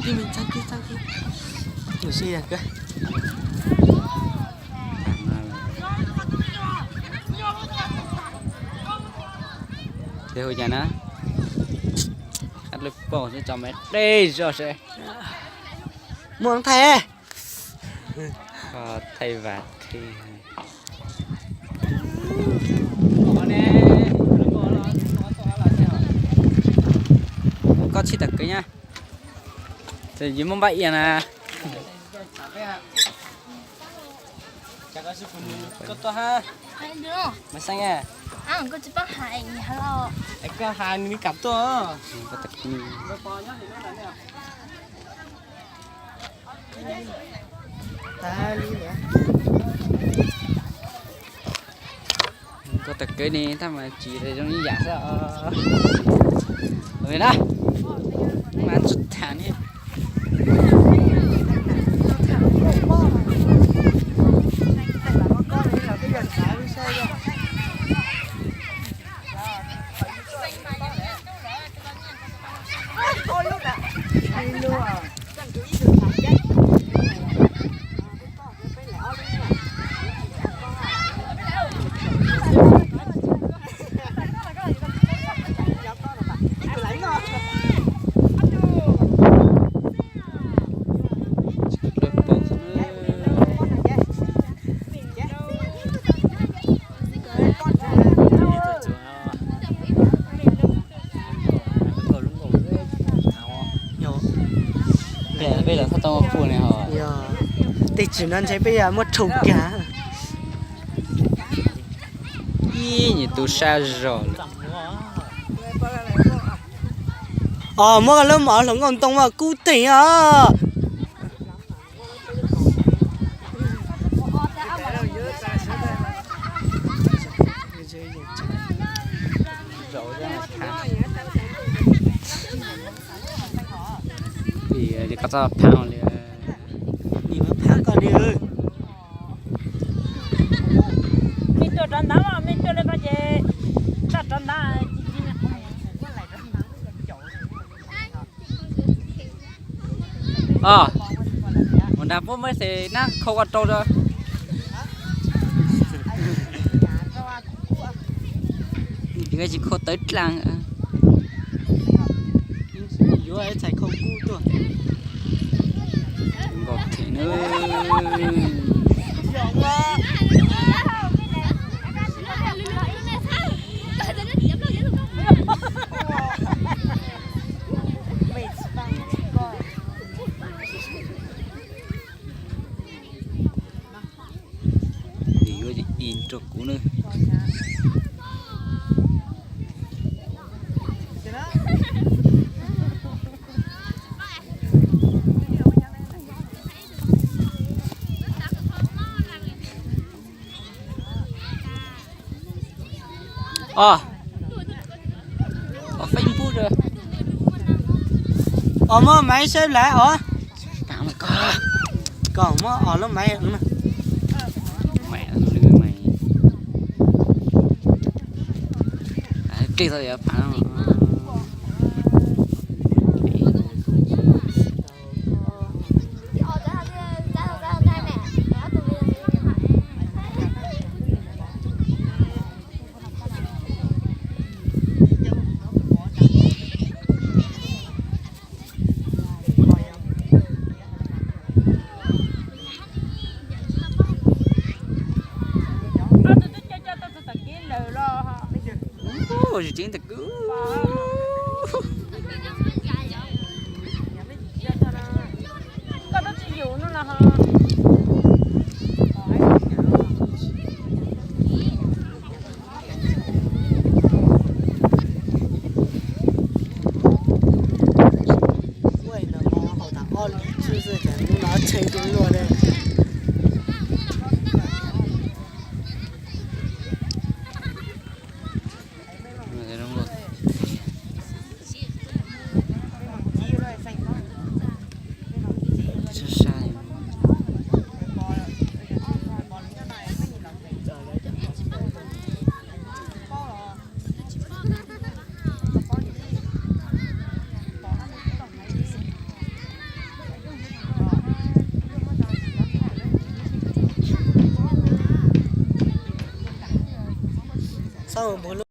Hu cas na? Qab lub paus xwb tso mas dej zog seb. Muaj thaij. Koj thaij vas thi. Koj txhij tawm kev nyab. Yus muaj npaj ia na. Koj tawm kev ne, tab mas tsis zoo ib yam xwb os. Ua li na, mas tsis tham ne. Peb lawv tau pua ne ho. Yog, tej tsim no ntshe peb yuav muab rhau kag. Ib nyuag tus sab zog lawm. Os, muab lub mov hluas nkauj ntoo mas kub teeg os. Koj txhob phav li. Phav koj li. Me tuaj rov ntawd, me tuaj li koj ces txhob rov ntawd. Os, ua nrag puab muab xes nab khau ua rau. Tsis khau tawv dlaag. Yuav txhais khau kub tuaj. Nkauj them na. Nws yuav ib rau kuv na. Os, Facebook os, muab maiv saib lawm os. Koj muab os lub maiv. Tsis tseeb ntawm kuv. Sai sai. tau npug lub